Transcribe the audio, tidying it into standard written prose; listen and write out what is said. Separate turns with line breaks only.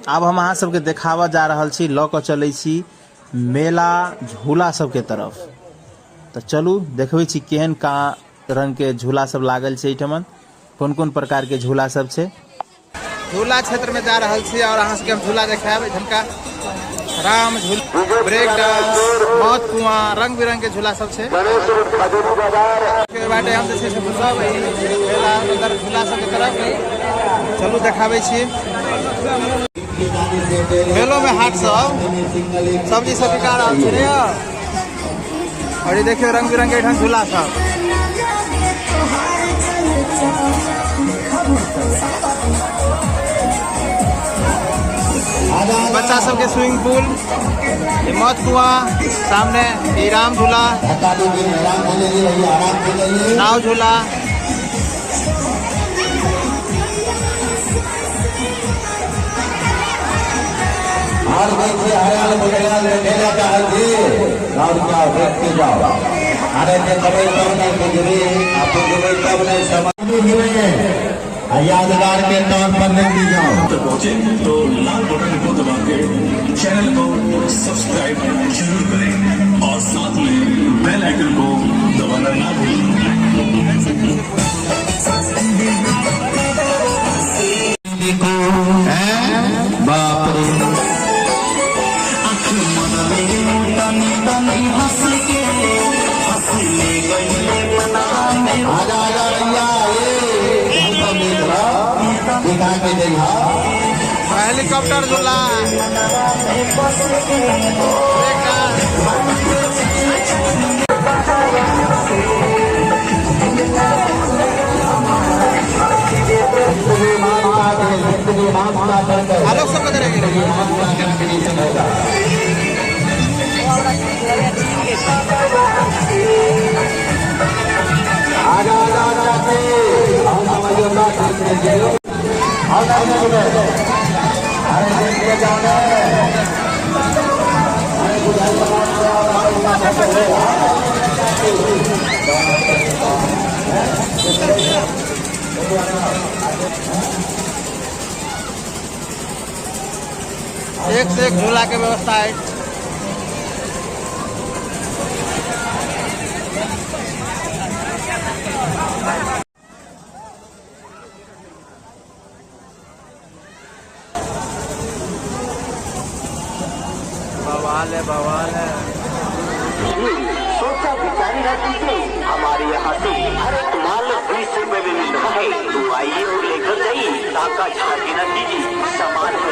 आब हम अहाँ सबके देखाबऽ जा रहल छी, लऽ कऽ चलै छी मेला झूला सबके तरफ। तऽ चलू देखबै छी केहन का रंग के झूला सब लागल छै एहिठमन, कोन कोन प्रकार के झूला सब छै। झूला क्षेत्र में जा रहल छी और अहाँ सबके हम झूला देखायब। एहिठमका राम झूला, ब्रेक डांस, मौत कुआं, रंग बिरंग के झूला सब छै। बाटे हम जे छै से घुसब एहि मेला अंदर झूला सबके तरफ। चलू देखाबै छी। मेलो में हाट सब सब्जी सब बिका रहल छै रे। और ये देखियो रंग बिरंग के एहिठाम झूला सब। बच्चा सबके स्विमिंग पूल, ये मौत कुआं, सामने ये राम झूला, नाव झूला।
हार देखिए हरियाल गुजराल में मेला का हल्दी और क्या देखते जाओ। अरे देखबै तब नहीं बुझबी, आ बुझबै तब नहीं समझ यादगार के तौर पर लेके जाओ।
तक पहुंचे तो लाल बटन को दबा के चैनल को सब्सक्राइब जरूर करें और साथ में बेल आइकन को दबाना ना भूलें।
बाप रे, आजा आजा भैया, ये दिखा के जइहा।
हेलीकॉप्टर झूला, ब्रेक डांस। आलोक सब करेंगे।
आजा आजा चाची, हम समझियो ना ठीक से जियो। आओ ना अरे देख के जाओ ना। अरे बुझाई समाज से और आओ ना
एक से एक झूला के व्यवस्था है। बवाल है, बवाल है।
सोचा विचारी न कीजिए, हमारे यहाँ से हर एक माल 20 रुपए में मिल रहा है। तो आइए और लेकर जाइए, ताका झांकी न कीजिए, सामान है।